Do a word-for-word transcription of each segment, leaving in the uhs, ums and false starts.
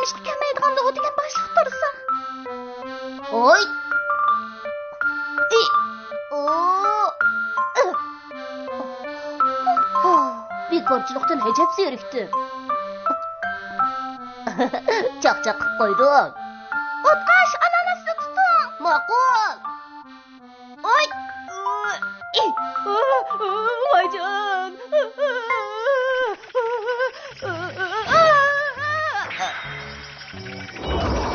ئىشقا كەلمەيدىغاندا ئۇ دېگەن باشلىق تۇرسا. ھوي! ئى! ئۇ! ئى! بىكارچىلىقتىن ئەجەب زېرىكتىم. چاقچاق قىلىپ قويدۇم. ئوتقاش، ئاناناسنى تۇتۇڭ. ماقۇل. ئوي! ئى! ۋايجان!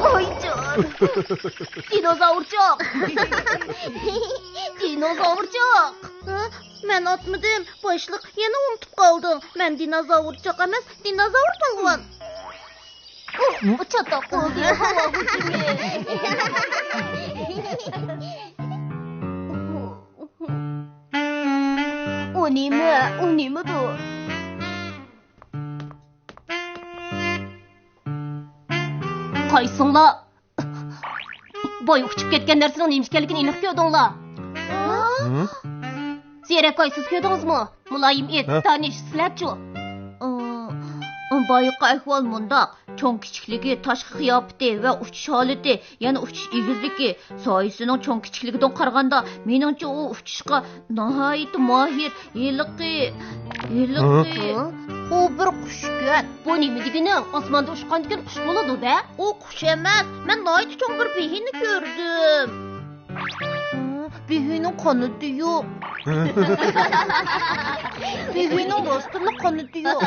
ۋايجان! دىنوزاۋرچۇق! دىنوزاۋرچۇق! ھە؟ مەن ئاتمىدىم. باشلىق، يەنە ئۇنتۇپ قالدىڭ. مەن دىنوزاۋرچۇق ئەمەس، دىنوزاۋر پالۋان. ئۇ چاتاق بولدى، ھاۋا ھۇجۇمى. ئۇ نېمە؟ ئۇ نېمىدۇ؟ قايسىڭلار؟ بايا ئۇچۇپ كەتكەن نەرسىنىڭ نېمە ئىكەنلىكىنى ئېنىق كۆردۈڭلار؟ ھە؟ زېرەك ئاي، سىز كۆردىڭىزمۇ؟ مۇلايىم ئىت، ھە؟ تانىش، سىلەرچۇ؟ ئۇ، بايىقى ئەھۋال مۇنداق. چوڭ كىچىكلىكى، تاشقى قىياپىتى ۋە ئۇچۇش ھالىتى، يەنە ئۇچۇش ئېگىزلىكى، سايىسىنىڭ چوڭ كىچىكلىكىدىن قارىغاندا، مېنىڭچە ئۇ ئۇچۇشقا ناھايىتى ماھىر. ھېلىقى، ھېلىقى. ھە؟ ئۇ بىر قۇشكەن. بۇ نېمە دېگىنىڭ؟ ئاسماندا ئۇچقاندىكىن قۇش بولىدۇ-دە. ئۇ قۇش ئەمەس، مەن ناھايىتى چوڭ بىر بېھىنى كۆردۈم. بېھىنىڭ قانىتى يوق. بېھىنىڭ راستتىنلا قانىتى يوق.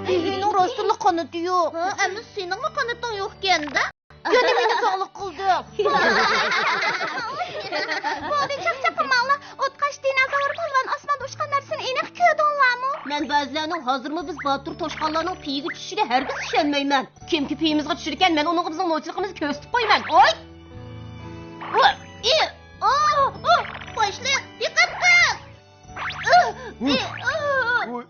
بېھىنىڭ راستتىنلا قانىتى يوق. ھە، ئەمدى سېنىڭمۇ قانىتىڭ يوقكەن-دە. يەنە مېنى زاڭلىق قىلدىڭ. بولدى، چاقچاق قىلماڭلار. ئوتقاش، دىنوزاۋر پالۋان ئاسماندا ئۇچقان نەرسىنى ئېنىق كۆردۈڭلارمۇ؟ مەن بەزىلەرنىڭ ھازىرمۇ بىز باتۇر توشقانلارنىڭ پېيىگە چۈشۈشىگە ھەرگىز ئىشەنمەيمەن. كىمكى پېيىمىزغا چۈشىدىكەن، مەن ئۇنىڭغا بىزنىڭ نوچىلىقىمىزنى كۆرسىتىپ قويىمەن. ۋاي! ۋاي! ئى! ئا! ئا! باشلىق، دىققەت قىل! ئى! ئى! ئا! ۋاي!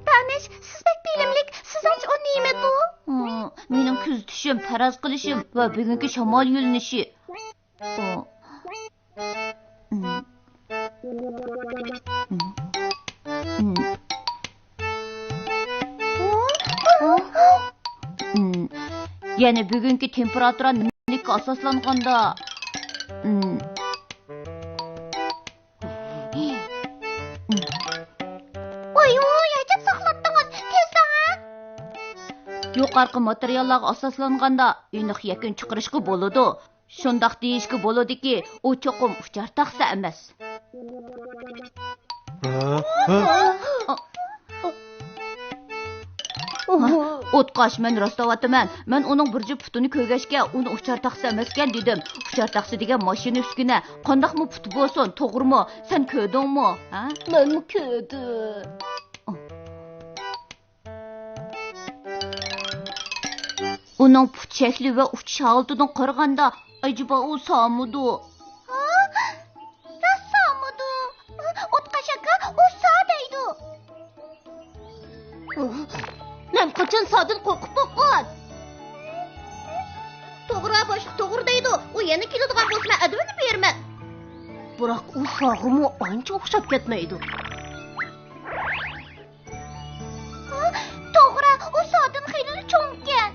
دانىش، سىز بەك بىلىملىك، سىزنىڭچە ئۇ نېمىدۇ؟ مېنىڭ كۆزىتىشىم، پەرەز قىلىشىم ۋە بۈگۈنكى شامال يۆنىلىشى. يەنى بۈگۈنكى تېمپېراتۇرا نېمىلىككە ئاساسلانغاندا؟ ۋاي ۋاي، ئەجەب ساقلاتتىڭىز، تېزدىڭ ھە! يۇقىرىقى ماتېرىياللارغا ئاساسلانغاندا ئېنىق يەكۈن چىقىرىشقا بولىدۇ. شۇنداق دېيىشكە بولىدۇكى، ئۇ چوقۇم ئۇچار تاخسا ئەمەس. ھە؟ ھە؟ ئوتقاش، مەن راست دەۋاتىمەن. مەن ئۇنىڭ بىر جۈپ پۇتىنى كۆرگەچكە، ئۇنى ئۇچار تاخسا ئەمەسكەن دېدىم. ئۇچار تاخسا دېگەن ماشىنا ئۈسكۈنە. قانداقمۇ پۇتى بولسۇن، توغرىمۇ؟ سەن كۆردۈڭمۇ؟ ھە؟ مەنمۇ كۆردۈم. ئۇنىڭ پۇت شەكلى ۋە ئۇچۇش ھالىتىدىن قارىغاندا، ئەجەبا ئۇ سامىدۇ؟ ھا؟ راست سامىدۇ؟ ئوتقاش ئاكا، ئۇ سا دەيدۇ. مەن قاچان سادىن قورقۇپ باققان؟ توغرا، باشلىق توغرا دەيدۇ. ئۇ يەنە كېلىدىغان بولسا، مەن ئەدىۋىنى بېرىمەن. بىراق ئۇ ساغىمۇ ئانچە ئوخشاپ كەتمەيدۇ. توغرا، ئۇ سادىن خېلىلا چوڭكەن.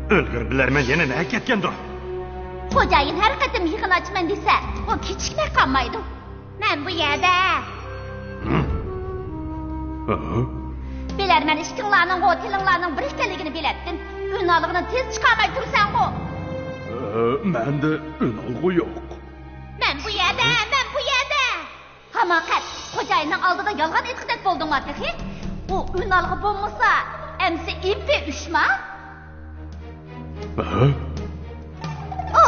ئۆلگۈرۈپ بىلەرمەن، يەنە نەگە كەتكەندۇ؟ خوجايىن ھەر قېتىم يىغىن ئاچىمەن دېسە، ئۇ كېچىكمەي قالمايدۇ. مەن بۇ يەردە. ھە؟ بىلەرمەن ئىككىڭلارنىڭغۇ تىلىڭلارنىڭ بىر ئىكەنلىكىنى بىلەتتىم. ئۈنئالغۇنى تېز چىقارماي تۇرساڭغۇ. ئە، مەندە ئۈنئالغۇ يوق. مەن بۇ يەردە، مەن بۇ يەردە. ھاماقەت، خوجايىننىڭ ئالدىدا يالغان ئېيتقۇدەك بولدۇڭلار تېخى. ئۇ ئۈنئالغۇ بولمىسا، ئەمسە ئىپى ئۈچما؟ ھە؟ ئو!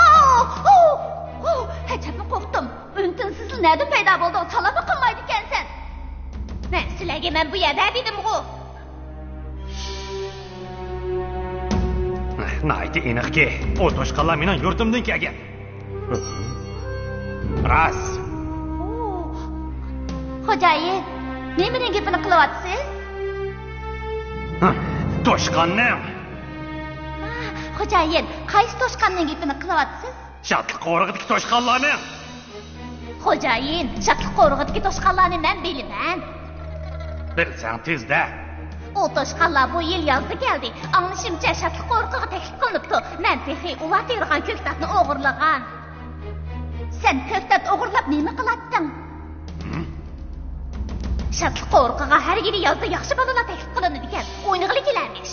ئو! ئو! ئو! ئەجەبمۇ قورقتۇم. ئۈن-تىنسىزلا نەدىن پەيدا بولدۇڭ؟ سالاممۇ قىلمايدىكەنسەن. سىلەرگە مەن بۇ يەردە دېدىمغۇ. ناھايىتى ئېنىقكى، ئۇ توشقانلار مېنىڭ يۇرتۇمدىن كەلگەن. راست. خوجايىن، نېمىنىڭ گېپىنى قىلىۋاتىسىز؟ توشقاننىڭ. خوجايىن، قايسى توشقاننىڭ گېپىنى قىلىۋاتىسىز؟ شادلىق قورۇقىدىكى توشقانلارنىڭ. خوجايىن، شادلىق قورۇقىدىكى توشقانلارنى مەن بىلىمەن. بىلسەڭ تېزدە. ئۇ توشقانلار بۇ يىل يازدا كەلدى. ئاڭلىشىمچە، شادلىق قورۇقىغا تەكلىپ قىلىنىپتۇ. مەن تېخى ئۇلار تېرىغان كۆكتاتنى ئوغرىلىغان. سەن كۆكتات ئوغرىلاپ نېمە قىلاتتىڭ؟ ھىم؟ شادلىق قورۇقىغا ھەر يىلى يازدا ياخشى بالىلار تەكلىپ قىلىنىدىكەن. ئوينىغىلى كېلەرمىش.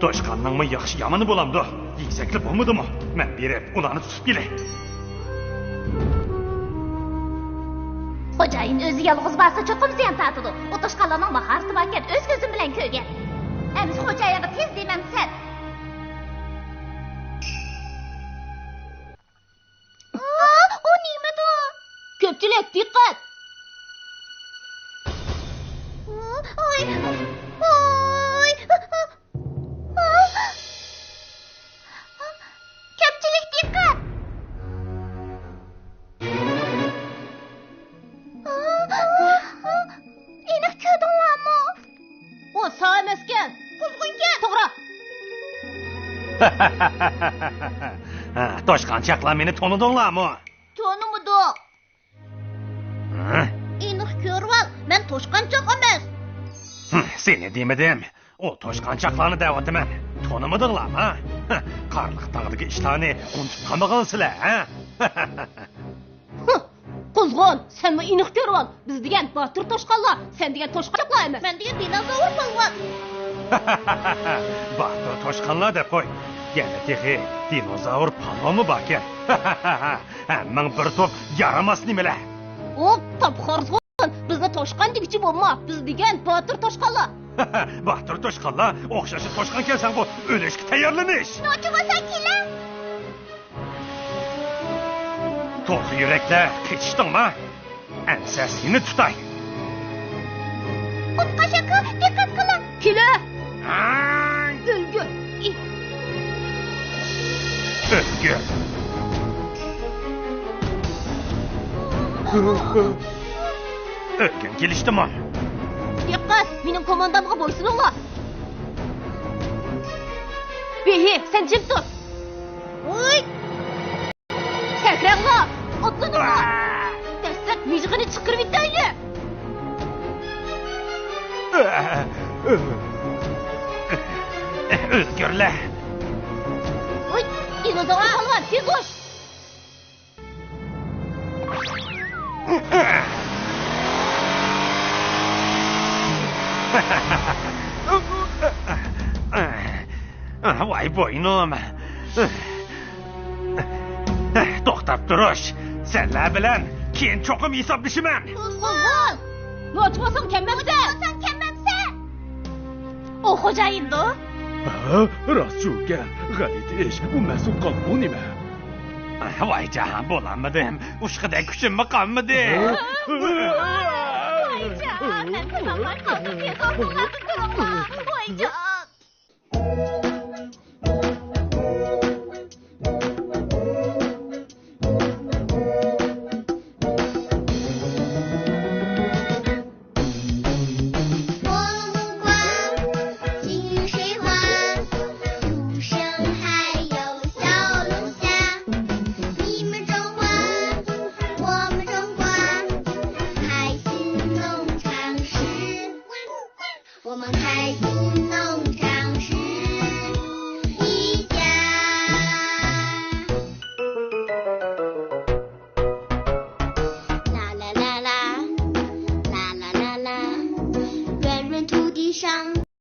توشقاننىڭمۇ ياخشى يامىنى بولامدۇ؟ يېسەكلا بولمىدىمۇ؟ مەن بېرىپ ئۇلارنى تۇتۇپ كېلەي. خوجايىن ئۆزى يالغۇز بارسا چوقۇم زىيان تارتىدۇ. ئۇ توشقانلارنىڭ ماھارىتى باركەن، ئۆز كۆزۈم بىلەن كۆرگەن. ئەمىسە خوجايىنغا تېز دېمەمسەن. ئۇ نېمىدۇ؟ كۆپچىلىك، دىققەت! ۋوي! ۋوي! كۆپچىلىك، دىققەت! ئېنىق كۆردۈڭلارمۇ؟ ئۇ ساۋ ئەمەسكەن. قۇزغۇنكەن. توغرا. ھە، توشقان چاقلار، مېنى تونۇدۇڭلارمۇ؟ تونۇمىدۇق. ھە؟ ئېنىق كۆرۈۋال، مەن توشقان چاق ئەمەس. ھە، سېنى دېمىدىم. ئۇ توشقان چاقلارنى دەۋاتىمەن. تونۇمىدىڭلارمۇ؟ ھە؟ قارلىق تاغدىكى ئىشلارنى ئۇنتۇپ قالمىغانسىلەر، ھە؟ ھە، قۇزغۇن، سەنمۇ ئېنىق كۆرۈۋال. بىز دېگەن باتۇر توشقانلار، سەن دېگەن توشقان چاقلار ئەمەس. مەن دېگەن دىنوزاۋر پالۋان. باتۇر توشقانلار دەپ قوي. يەنە تېخى دىنوزاۋر پالۋانمۇ باركەن. ھەممىڭ بىر توپ يارىماس نېمىلەر. ئوپ، تاپقۇرسۇن، بىزنى توشقان دېگۈچى بولما. بىز دېگەن باتۇر توشقانلار. باتۇر توشقانلار، ئوخشاشلا توشقانكەنسەن بۇ، ئۆلۈشكە تەييارلىنىش. نوچى بولسا كېلە. توخۇ يۈرەكلەر، قېچىشتىڭما؟ ئەمسە سېنى تۇتاي. ئۇتقاش ئاكا، دىققەت قىلىڭ! كېلە! ئاي! ئۆلگۈر! ئۆلگۈر! ئۆلگۈڭ كېلىشتىمۇ؟ دىققەت! مېنىڭ كوماندامغا بويسۇنۇڭلار! بېھى، سەن جىم تۇر! ۋوي! سەكرەڭلار! ئاتلىنىڭلار! دەسسەپ مىژغىنى چىقىرىۋېتەيلى! ئۆلگۈرلە! ۋوي! دىنوزاۋر پالۋان، تېز ئۇچ! ۋاي بوينۇم! توختاپ تۇرۇش! سەنلەر بىلەن كېيىن چوقۇم ھېسابلىشىمەن! قۇزغۇن! نوچى بولساڭ كەممەپسەن! ئۇ خوجايىندۇ؟ ھە، راست شۇكەن. غەلىتە ئىش. ئۇ مەسئۇل قالدىمۇ نېمە؟ ۋايجان، بولالمىدىم. ئۇچقۇدەك كۈچۈممۇ قالمىدى. ۋايجان، مەن قىلالماي قالدىم. بىزنى قۇتقۇزۇڭلار. ۋايجان.